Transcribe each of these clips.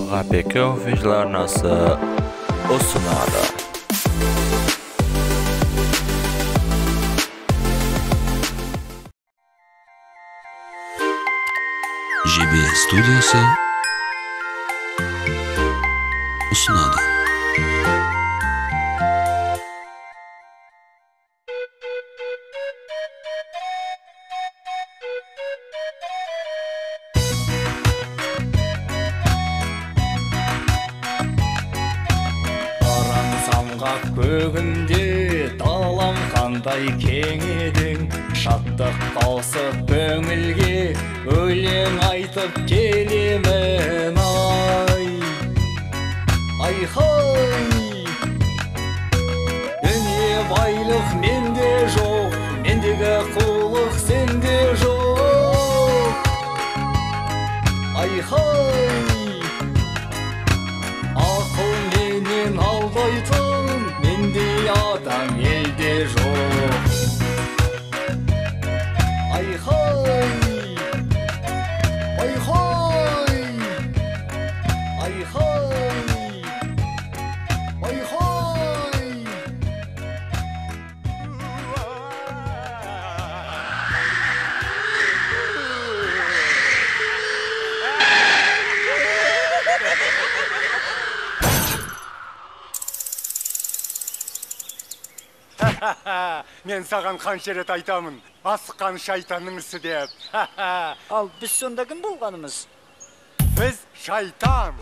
Ғапеке Official арнасы ұсынады. Жебе студиясы ұсынады. Самғақ көгінде далам қандай кең едің, шаттық қосып көңілге өлең айтып келемін ай. Айхай! Дүние байлық менде жоқ, мендегі қулық сенде жоқ. Айхай! Ақыл менен алдайтын мендей адам елде жоқ. Айхай! Айхай! Айхай! Айхай! Мен саған қанша рет айтамын, асыққан шайтанның ісі деп. Ал біз сонда кім болғанымыз? Біз шайтан.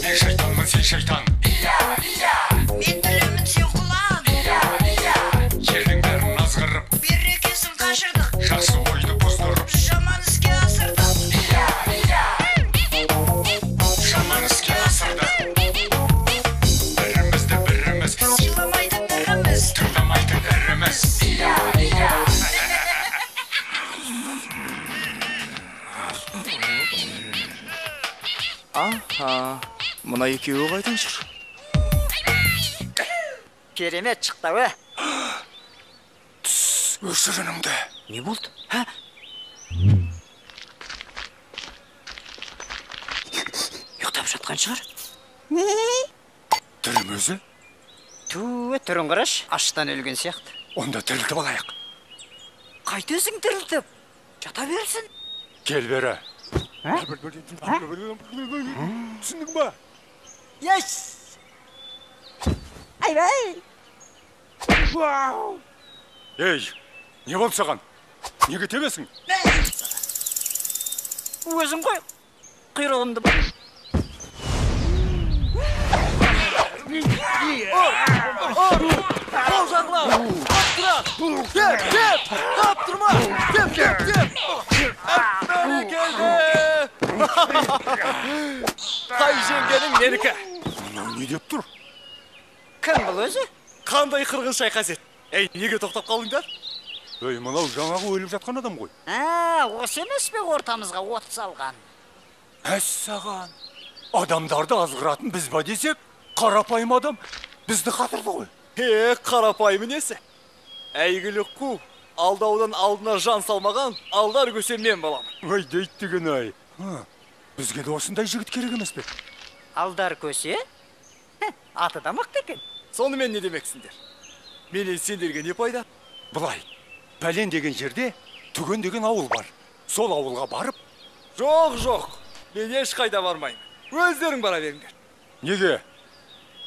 Мен шайтанмын, сен шайтан. Мен тілемін, сен құлан. Жердің бәрін азғырып, Берекесін қашырдық, жақсы ойды бұздырып, жаман іске асырдық. Жаман іске асырдық. Бірімізді біріміз Сыйламайтын біріміз, тыңдамайтын іріміз. Аха, мына екеуі қайдан жүр? Керемет шықты ау, ә? Өшір үніңді. Не болды? Ә? Ұйықтап жатқан шығар. Тірі ме өзі? Ту, түрін қарашы, аштан өлген сияқты. Онда тірілтіп алайық. Қайтесің тірілтіп? Жата берсін. Кел бері. Түсіндің ба? Ес! Айбай! Ей, не болды саған? Неге тебесің? Өзің ғой, құйрығымды. Қол жағына! Қаптыра! Теп, теп! Қаптырма! Теп, теп, теп! Бәрекелді! Қай жеңгенің менікі? Мынау не деп тұр? Кім бұл өзі? Қандай қырғын шайқас еді? Ей, неге тоқтап қалдыңдар? Ей, мынау жаңағы өліп жатқан адам ғой. Ә, осы емес пе ортамызға от салған? Мәссаған! Адамдарды азғыратын біз ба десек, қарапайым адам бізді қатырды ғой. Е, қарапайымы несі? Әйгілі қу, алдаудан алдына жан салмаған Алдар көсе мен балам. Ой, дейді деген ай. Бізге де осындай жігіт керек емес пе? Алдар көсе? Аты да мықты екен. Сонымен не демексіңдер? Менен сендерге не пайда? Былай, пәлен деген жерде Түген деген ауыл бар. Сол ауылға барып... Жоқ, жоқ, мен ешқайда бармаймын. Өздерің бара беріңдер. Неге?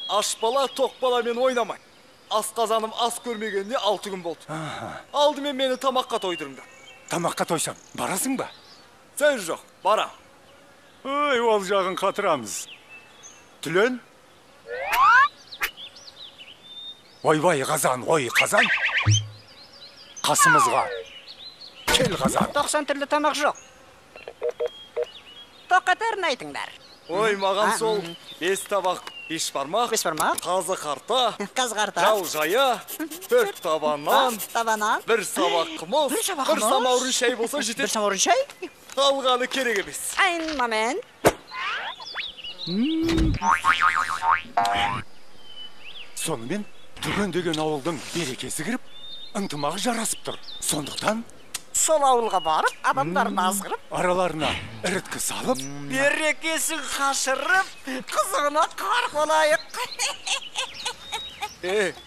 Аш бала, тоқ баламен ойнамай. Асқазаным ас көрмегеніне 6 күн болды. Алдымен мені тамаққа тойдырыңдар. Тамаққа тойсам, барасың ба? Сөз жоқ, барам. Ой, ол жағын қатырамыз. Түлен? Ойбай, қазан, ой, қазан. Қасымызға кел қазан. 90 түрлі тамақ жоқ. Тоқатарын айтыңдар. Ой, маған сол 5 табақ бешбармақ, Бешбармақ, қазы қарта, қазы қарта, жал жая, 4 табан нан, табан нан, 1 сабақ қымыз, бір сабақ 1 қымыз, самаурын шай болса жетеді. Бір самаурын шай? Қалғаны керек емес. Ein Moment. Сонымен Түген деген ауылдың берекесі кіріп, ынтымағы жарасып тұр. Сондықтан сол ауылға барып, адамдарын азғырып, араларына іріткі салып, берекесін қашырып, қызығына қарқ болайық.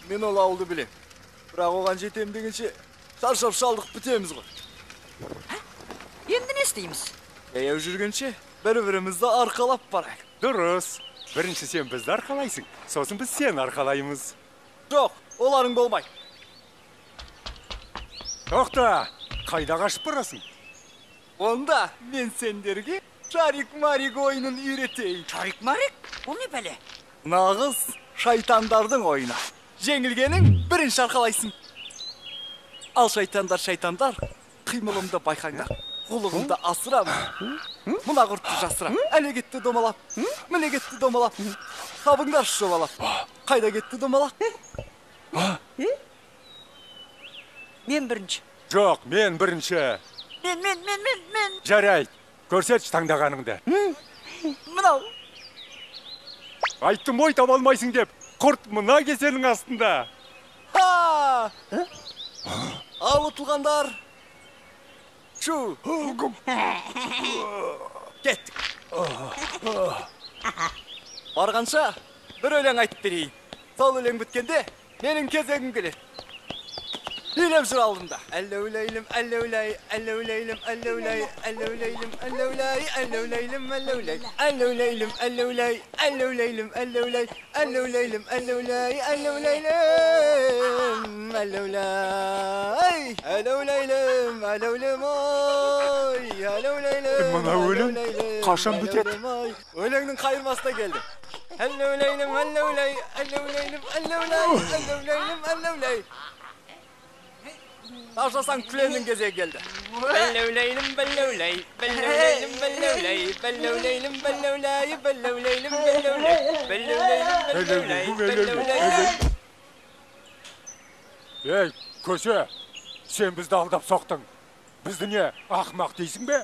Мен ол ауылды білем. Бірақ оған жетем дегенше шаршап шалдық бітеміз ғой. Енді не істейміз? Жаяу жүргенше бір-бірімізді арқалап барайық. Дұрыс. Бірінші сен бізді арқалайсың, сосын біз сені арқалаймыз. Жоқ, оларың болмайды. Тоқта, қайда қашып барасың? Онда мен сендерге шарик-марик ойынын үйретейін. Шарик-марик? Ол не бәле? Нағыз шайтандардың ойыны. Жеңілгенің бірінші арқалайсың. Ал шайтандар, шайтандар, қимылымды байқаңдар. Қулығымды асырамын. Мына құртты жасырам. Әле кетті домалап, міне кетті домалап. Табыңдаршы жобалап. Қайда кетті домалап? Мен бірінші. Жоқ, мен бірінші. Мен. Жарайды, көрсетші таңдағаныңды. Мынау. Айттым ой, таба алмайсың деп. Құрт мына кесенің астында. Ха! Ал ұтылғандар. Шу. Кеттік. Барғанша бір өлең айтып берейін. Сол өлең біткенде менің кезегім келеді. Билеп жүр алдымда. Әлләуләйлім, әлләуләй, әлләуләйлім, әлләуләй, әлләуләйлім, әлләуләй, әлләуләйлім, әлләуләй, әлләуләйлім, әлләуләй, әлләуләйлім, әлләуләй, әлләуләйлім, әлләуләй, әлләуләйлім, әлләуләй, әлләуләйлім, әлләулем ой, әлләуләйлім. Мына өлең қашан бітеді? Өлеңнің қайырмасына келді. Әлләуләйлім, әлләуләй, әлләуләйлім, әлләуләй, әлләуләйлім, әлләуләй. Таршасаң күленнің кезегі келді. Бәлләуләйлім, бәлләуләй, бәлләуләйлім, бәлләуләй, бәлләуләйлім, бәлләуләй, бәлләуләйлім, бәлләуләй, бәлләуләйлім, бәлләуләй, бәлләуләй. Ей, көсе, сен бізді алдап соқтың. Бізді не, ақымақ дейсің бе?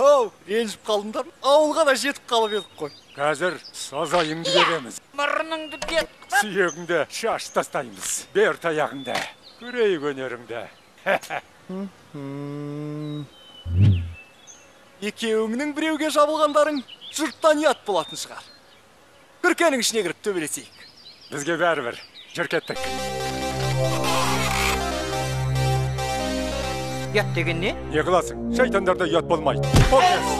Оу, ренжіп қалдыңдар. Ауылға да жетіп қалып едік қой. Қазір сазайыңды береміз. Мұрныңды бет. Сүйегіңді шашып тастаймыз. Бер таяғыңды. Көрейік өнеріңді. Екеуіңнің біреуге жабылғандарың жұрттан ұят болатын шығар. Күркенің ішіне кіріп төбелесейік. Бізге бәрібір. Жүр кеттік. Ұят деген не? Не қыласың? Шайтандарда ұят болмайды. Фокус!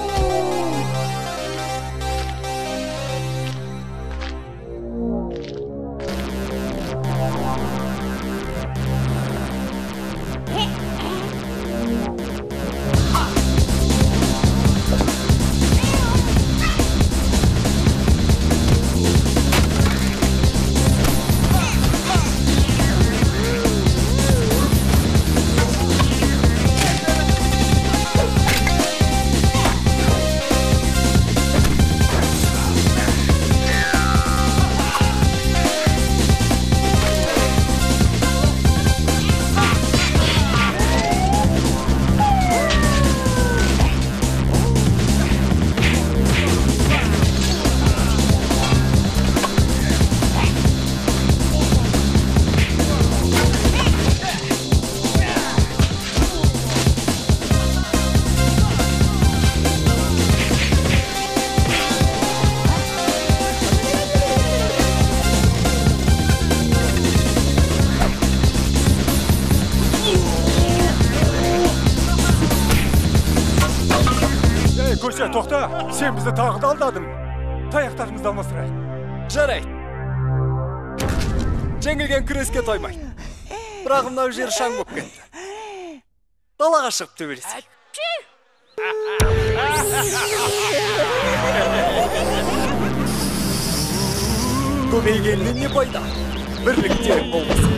Тоқта, сен бізді тағы да алдадың. Таяқтарымызды алмастырайық. Жарайды. Жеңілген күреске тоймайды. Бірақ мынау жер шаң болып кетті. Далаға шығып төбелесейік. Көбейгеннен не пайда? Бірліктерің болмаса.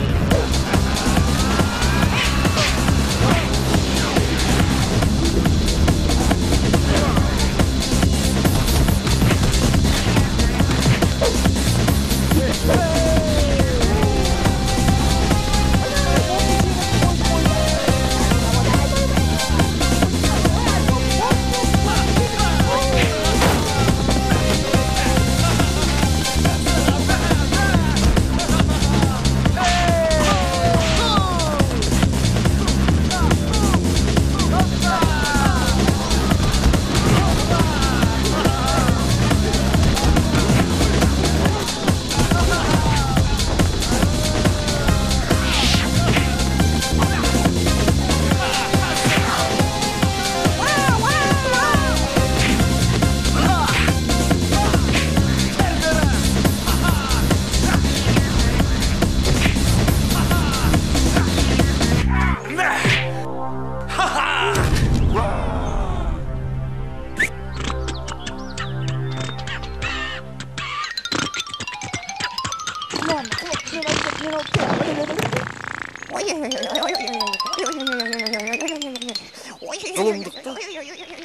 Зұлымдықты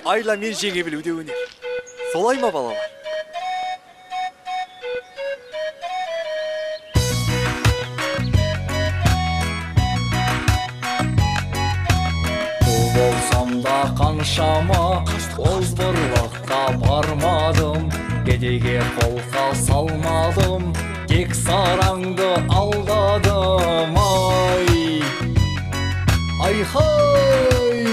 айламен жеңе білу де өнер. Солай ма, балалар? Құл болсам да қаншама озбырлыққа бармадым, кедейге қолқа салмадым, тек сараңды алдадым. Ай, айхай,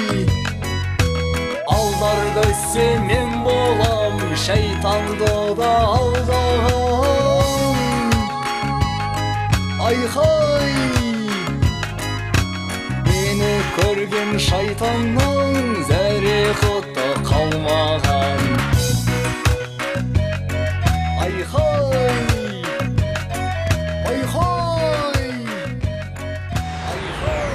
алдар көсе мен болам, шайтанды да алдаған. Айхай, мені көрген шайтанның зәре құты қалмаған. Айхай, айхай, айхай.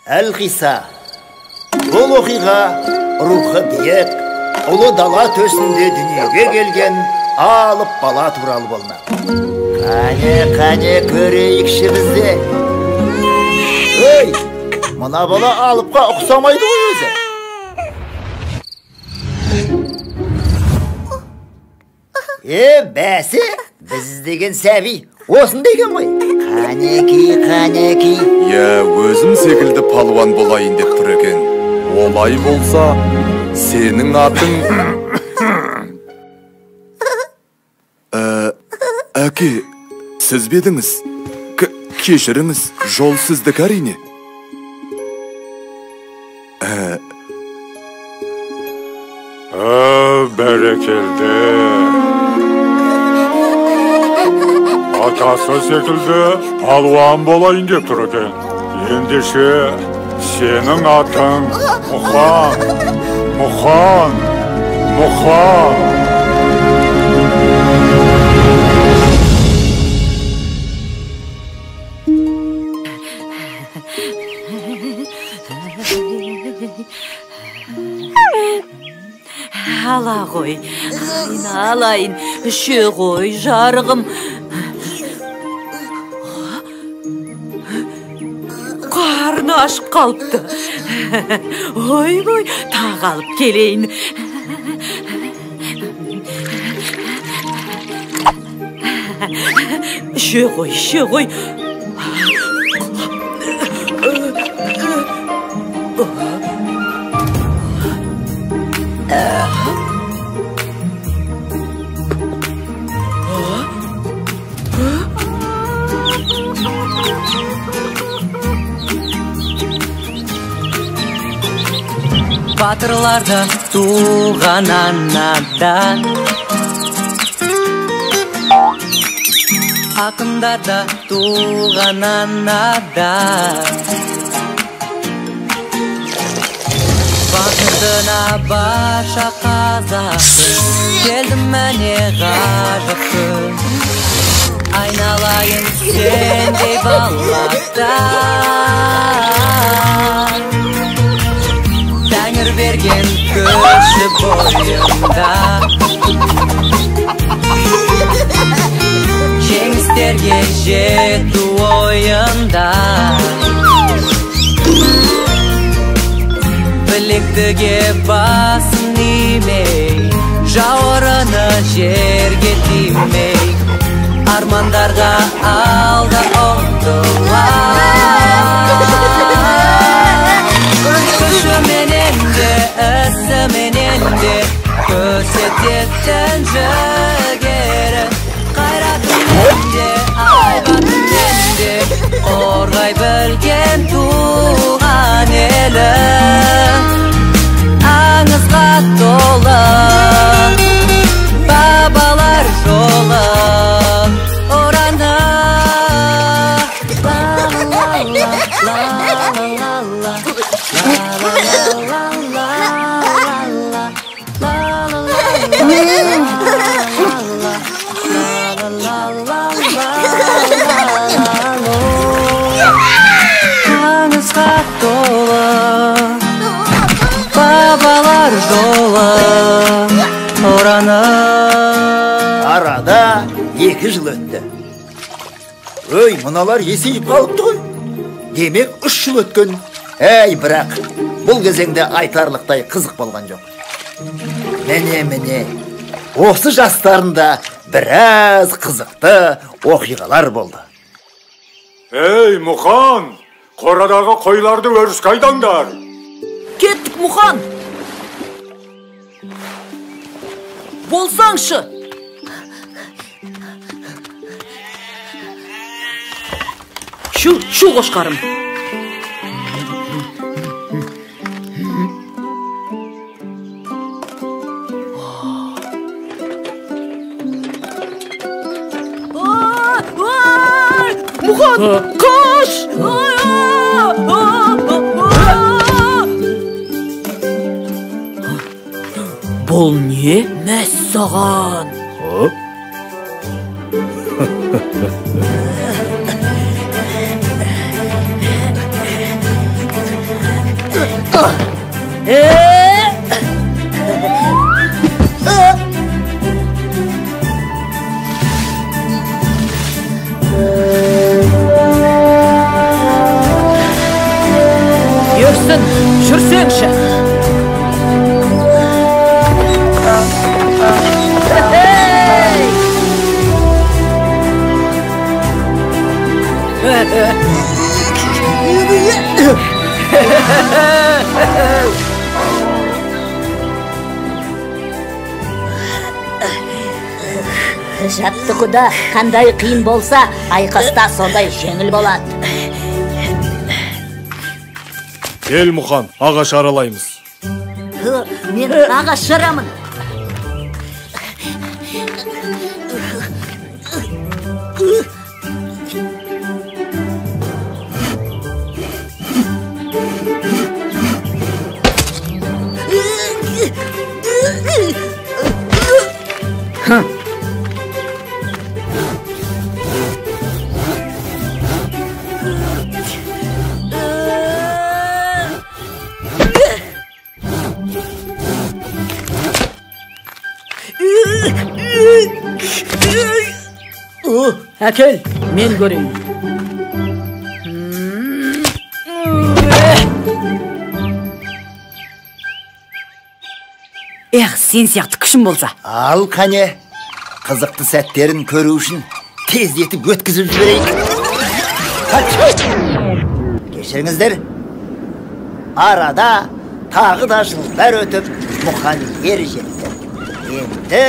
Әлқиса, бұл оқиға рухы биік, ұлы дала төсінде дүниеге келген алып бала туралы болмақ. Қане, қане, көрейікші бізде. Ей, мына бала алыпқа ұқсамайды ғой өзі. Бәсе, біз іздеген сәби осында екен ғой. Қанеки, қанеки. Иә, өзім секілді палуан болайын деп тұр екен. Олай болса, сенің атың... Әке, сіз бе едіңіз? Кешіріңіз, жол сіздікі әрине. Бәрекелді. Атасы секілді палуан болайын деп тұр екен. Ендеше, сенің атың Мұқан, Мұқан, Мұқан. Ала ғой, айналайын, іше ғой, жарығым. Қарны ашып қалыпты. Ойбой, тағы алып келейін. Іше ғой, іше ғой. Батырларда туған анадан, ақындарда туған анадан, бақытына барша қазақтың, келдім міне ғажап күн. Айналайын сендей балалар, Тәңір берген күші бойында. жету ойында. Білектіге басын имей, жауырыны жерге тимей, армандарға алда ұмтылар. Күшіменен де, ісіменен де көрсететін жігері, қайратымен де, айбатымен де қорғай білген туған елі. Аңызға толы бабалар жолы ұраны. Аңызға толы бабалар жолы ұраны. Арада 2 жыл өтті. Өй, мыналар есейіп қалыпты ғой. Демек 3 жыл өткен. Әй, бірақ бұл кезеңде айтарлықтай қызық болған жоқ. Міне, осы жастарында біраз қызықты оқиғалар болды. Ей, Мұқан, қорадағы қойларды өріске айдаңдар. Кеттік, Мұқан. Болсаңшы. Шу, шу қошқарым. Мұқан, қаш! Бұл не? Мәссаған! Ерсін, жүрсеңші! Жаттығуда қандай қиын болса, айқаста сондай жеңіл болады. Кел, Мұқан, ағаш аралаймыз. Мен ағаш жарамын. Әкел, мен көрейін. Эх, сен сияқты күшім болса. Ал қане, қызықты сәттерін көру үшін тездетіп өткізіп жіберейік. Кешіріңіздер. Арада тағы да жылдар өтіп, Мұқан ер жетті. Енді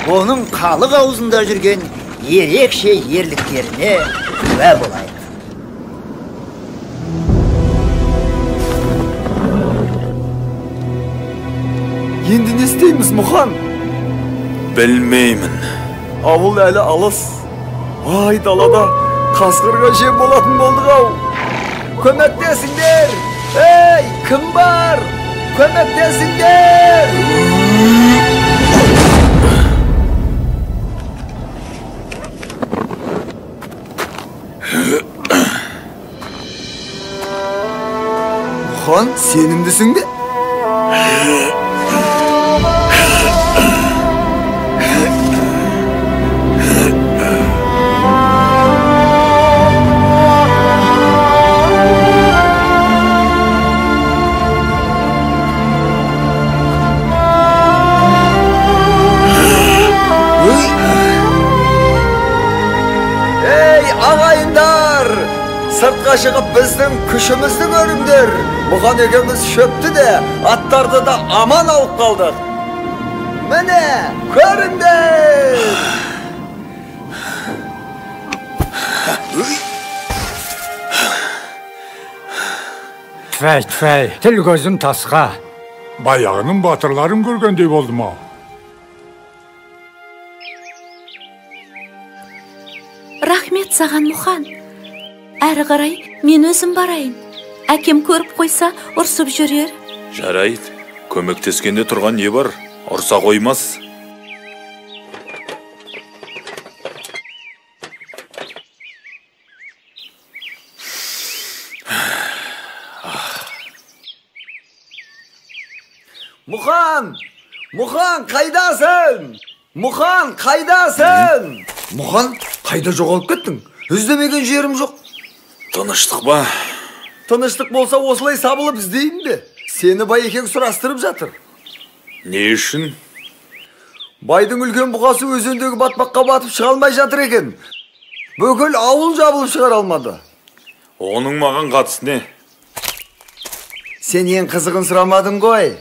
оның халық аузында жүрген ерекше ерліктеріне куә болайық. Енді не істейміз, Мұқан? Білмеймін. Ауыл әлі алыс. Ай, далада қасқырға жем болатын болдық ау. Көмектесіңдер! Ей, кім бар? Көмектесіңдер! Мұқан, сенімдісің бе? Сыртқа шығып біздің күшімізді көріңдер. Мұқан екеуміз шөпті де, аттарды да аман алып қалдық. Міне, көріңдер! Тфәй, тфәй, тіл көзім тасқа. Баяғының батырларын көргендей болдым ау. Рахмет саған, Мұхан. Әрі қарай мен өзім барайын. Әкем көріп қойса, ұрсып жүрер. Жарайды, көмектескенде тұрған не бар? Ұрса қоймас. Мұхан! Мұхан, қайдасың? Мұхан, қайдасың? Мұхан, қайда жоғалып кеттің? Іздемеген жерім жоқ. Тыныштық ба? Тыныштық болса, осылай сабылып іздеймін бе? Сені байекең сұрастырып жатыр. Не үшін? Байдың үлкен бұқасы өзендегі батпаққа батып шыға алмай жатыр екен. Бүкіл ауыл жабылып шығара алмады. Оның маған қатысы не? Сен ең қызығын сұрамадың ғой.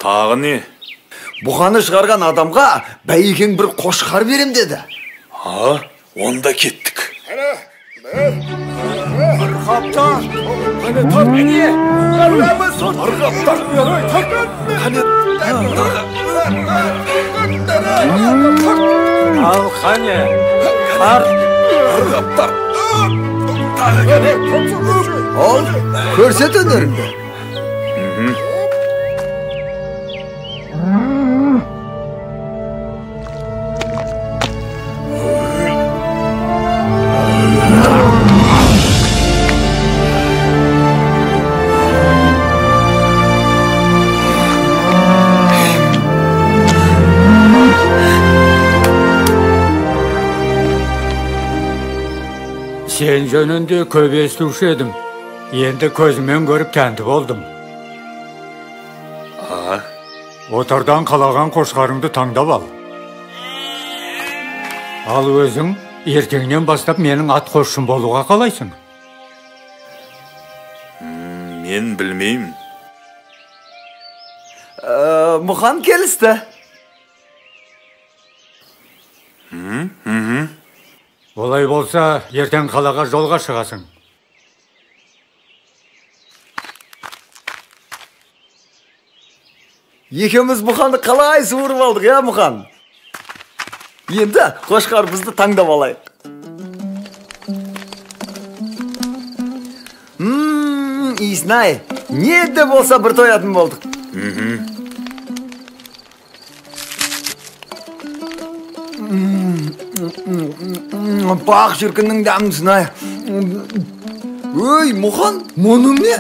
Тағы не? Бұқаны шығарған адамға байекең бір қошқар берем деді. А, онда кеттік. Ал қане, тарт. Ал, көрсет өнеріңді. Сен жөнінде көп естуші едім. Енді көзіммен көріп тәнті болдым. Отардан қалаған қошқарыңды таңдап ал. Ал өзің ертеңнен бастап менің ат қосшым болуға қалайсың? Мен білмеймін. Мұхан келісті. Олай болса, ертең қалаға жолға шығасың. Екеуміз Мұханды қалай суырып алдық, иә, Мұхан? Енді қошқарымызды таңдап алайық. Иісін-ай, не де болса бір тоятын болдық. Бақ шіркіннің дәмдісін-ай. Өй, Мұхан, мұның не?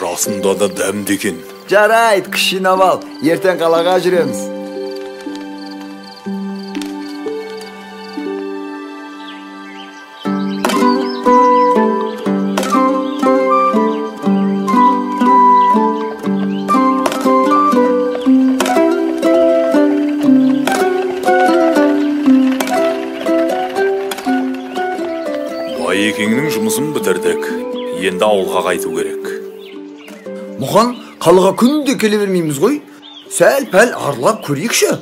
Расында да дәмді екен. Жарайды, күш жинап ал, ертең қалаға жүреміз. Байекеңнің жұмысын бітірдік. Енді ауылға қайту керек. Мұхан, қалаға күнде келе бермейміз ғой. Сәл-пәл аралап көрейікші.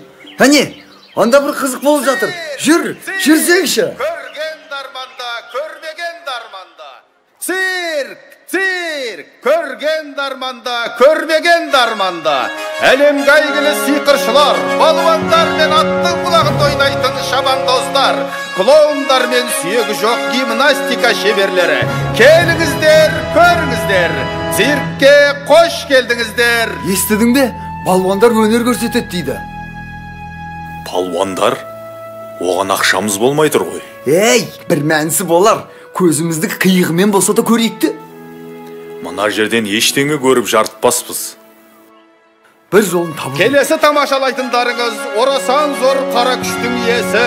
Әне, анда бір қызық болып жатыр. Жүр, жүрсеңші. Көрген дарманда, көрмеген дарманда. Цирк, цирк, көрген дарманда, көрмеген дарманда. Әлемге әйгілі сиқыршылар, балуандар мен аттың құлағында ойнайтын шабандоздар, клоундар мен сүйегі жоқ гимнастика шеберлері. Келіңіздер, көріңіздер, циркке қош келдіңіздер. Естідің бе? Балуандар өнер көрсетеді дейді. Палуандар? Оған ақшамыз болмай тұр ғой. Ей, бір мәнісі болар. Көзімізді қиығымен болса да көрейік те. Мына жерден ештеңе көріп жарытпаспыз. Бір жолын табу. Келесі тамашалайтындарыңыз орасан зор қара күштің иесі,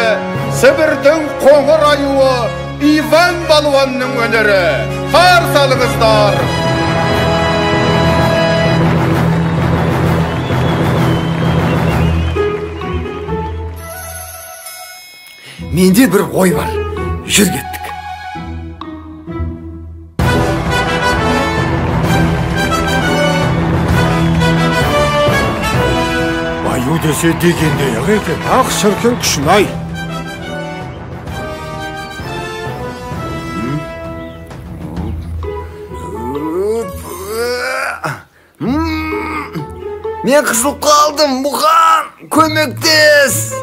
Сібірдің қоңыр аюы Иван балуанның өнері. Қарсы алыңыздар. Менде бір ой бар. Жүр кеттік. Аю десе дегендей-ақ екен. Ақ шіркін күшін-ай. Мен қысылып қалдым, Мұқан, көмектес.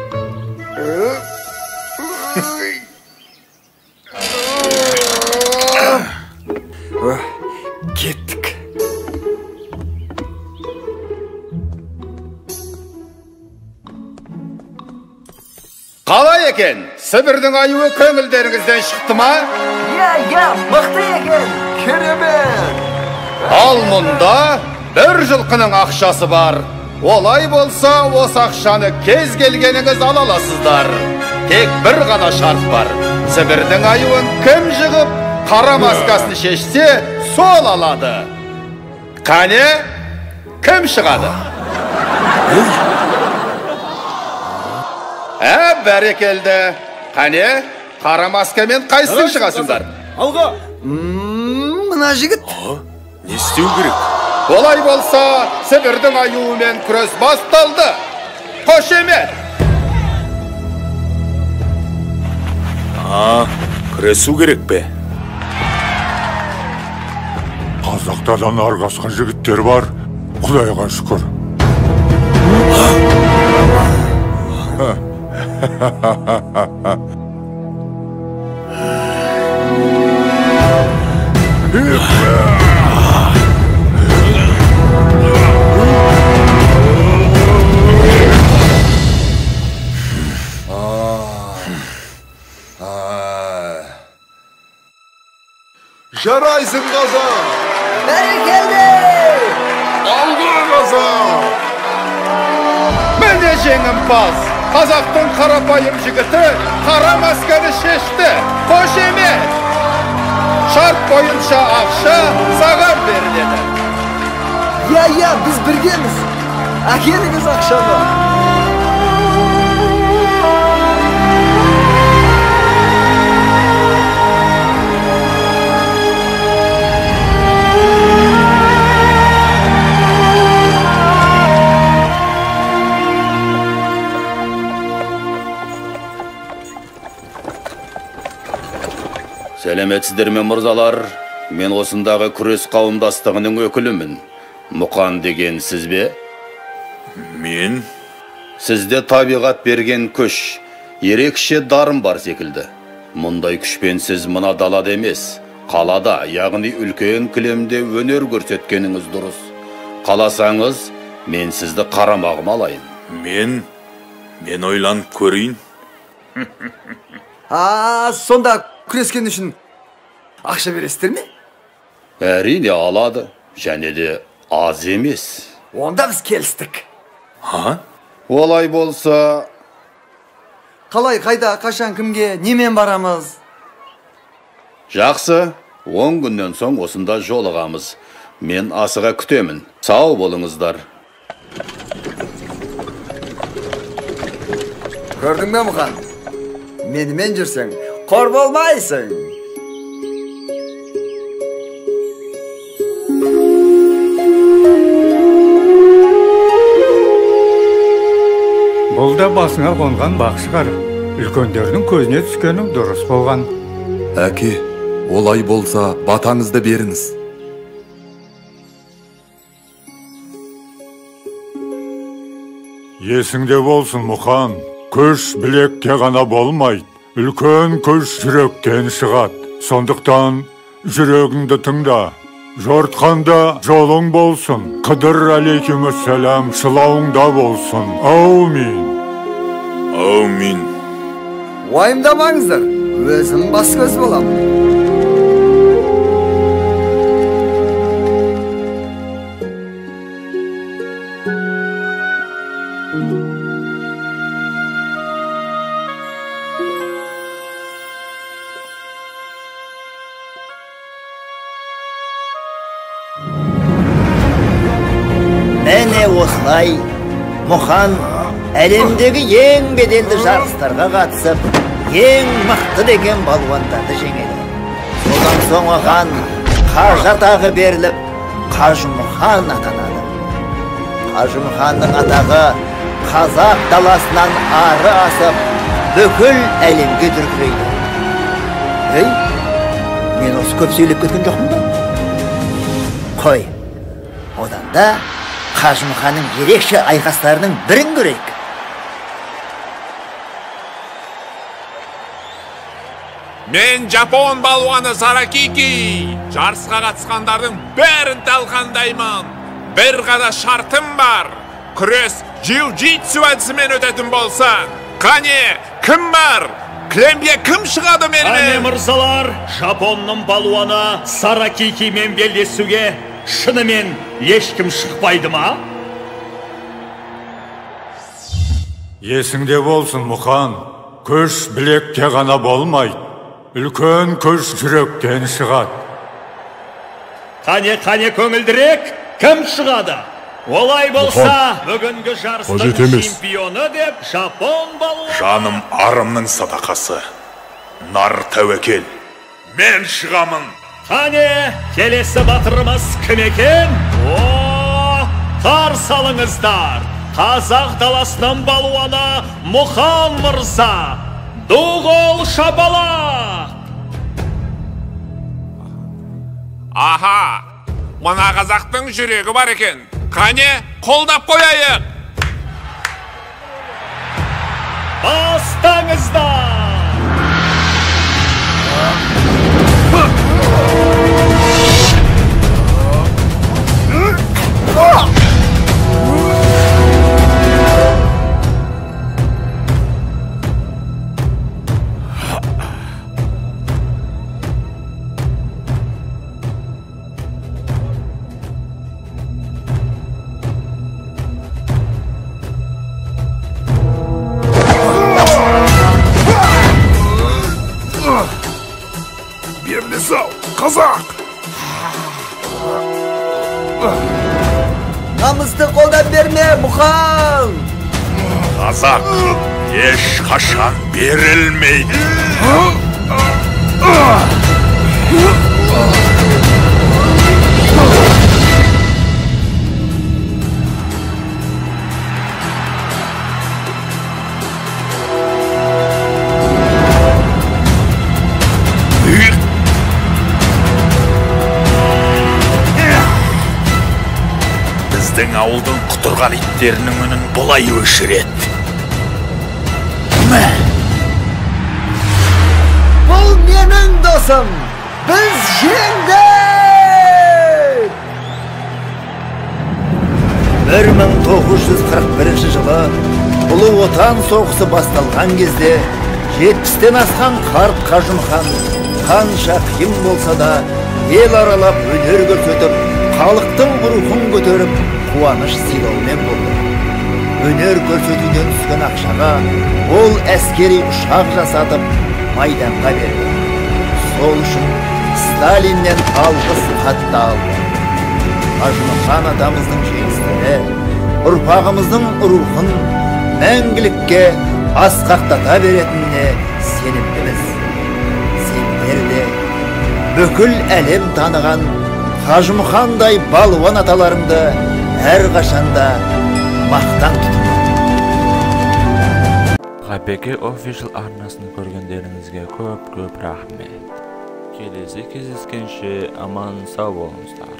Кеттік. Қалай екен? Сібірдің аюы көңілдеріңізден шықты ма? Иә, мықты екен. Керемет. Ал мұнда бір жылқының ақшасы бар. Олай болса, осы ақшаны кез келгеніңіз ала аласыздар. Тек бір ғана шарт бар. Сібірдің аюын кім жығып, қара маскасын шешсе, сол алады. Қане, кім шығады? Бәрекелді. Қане, қара маскамен қайсың шығасыңдар? Алға! Мына жігіт. Не істеу керек? Олай болса, Сібірдің аюымен күрес басталды. Қошемет! Күресу керек пе? Қазақтардан арғасқан жігіттер бар. Құдайға шүкір. Жарайсың, қазақ! Бәрекелді! Алға, қазақ! Міне жеңімпаз! Қазақтың қарапайым жігіті қара масканы шешті. Қошемет! Шарт бойынша ақша саған беріледі. Иә, біз біргеміз. Әкеліңіз ақшаны. Сәлеметсіздер ме, мырзалар? Мен осындағы күрес қауымдастығының өкілімін. Мұқан деген сіз бе? Мен? Сізде табиғат берген күш, ерекше дарын бар секілді. Мұндай күшпен сіз мына далада емес, қалада, яғни үлкен кілемде өнер көрсеткеніңіз дұрыс. Қаласаңыз, мен сізді қарамағыма алайын. Мен ойланып көрейін. Сонда күрескен үшін ақша бересіздер ме? Әрине алады, және де аз емес. Онда біз келістік. Олай болса... Қалай, қайда, қашан, кімге, немен барамыз? Жақсы, 10 күннен соң осында жолығамыз. Мен асыға күтемін. Сау болыңыздар. Көрдің бе, Мұқан? Менімен жүрсең, қор болмайсың. Бұл да басыңа қонған бақ шығар. Үлкендердің көзіне түскенің дұрыс болған. Әке, олай болса, батаңызды беріңіз. Есіңде болсын, Мұқан. Күш білекте ғана болмайды. Үлкен күш жүректен шығады. Сондықтан жүрегіңді тыңда. Жортқанда жолың болсын. Қыдыр алейкумассалам шылауыңда болсын. Аумин. Аумин. Уайымдамаңыздар, өзім бас көз болам. Міне осылай Мұқан әлемдегі ең беделді жарыстарға қатысып, ең мықты деген балуандарды жеңеді. Содан соң оған қажы атағы беріліп, Қажымұқан атанады. Қажымұқанның атағы қазақ даласынан ары асып, бүкіл әлемге дүркірейді. Ей, мен осы көп сөйлеп кеткен жоқпын ба? Қой, одан да Қажымұқанның ерекше айқастарының бірін көрейік. Мен жапон балуаны Саракики. Жарысқа қатысқандардың бәрін талқандаймын. Бір ғана шартым бар. Күрес джиу-джитсу әдісімен өтетін болсын. Қане, кім бар? Кілемге кім шығады менімен? Қане мырзалар, жапонның балуаны Саракикимен белдесуге шынымен ешкім шықпайды ма? Есіңде болсын, Мұқан, күш білекте ғана болмайды. Үлкен күш жүректен шығады. Қане, қане көңілдірек, кім шығады? Олай болса, бүгінгі жарыстың чемпионы деп жапон балуаны... Жаным арымның садақасы, нар тәуекел. Мен шығамын. Қане, келесі батырымыз кім екен? О, қарсы алыңыздар. Қазақ даласының балуаны Мұқан мырза. Ду қол шапалақ! Аха, мына қазақтың жүрегі бар екен. Қане, қолдап қояйық! Бастаңыздар! Қазақ! Намысты қолдан берме, Мұқан! Қазақ ешқашан берілмейді. Біздің ауылдың құтырған иттерінің үнін бұлай өшіреді. Бұл менің досым! Біз жеңдік! 1941 жылы Ұлы Отан соғысы басталған кезде 70-тен асқан қарт Қажымұқан қанша қиын болса да ел аралап өнер көрсетіп, халықтың рухын көтеріп, қуаныш сыйлаумен болды. Өнер көрсетуден түскен ақшаға ол әскери ұшақ жасатып, майданға берді. Сол үшін Сталиннен алғыс хат та алды. Қажымұқан атамыздың жеңістері ұрпағымыздың рухын мәңгілікке асқақтата беретініне сенімдіміз. Сендер де бүкіл әлем таныған Қажымұқандай балуан аталарыңды әрқашанда мақтан тұтыңдар. Ғабеке Official арнасын көргендеріңізге көп-көп рахмет. Келесі кездескенше аман сау болыңыздар.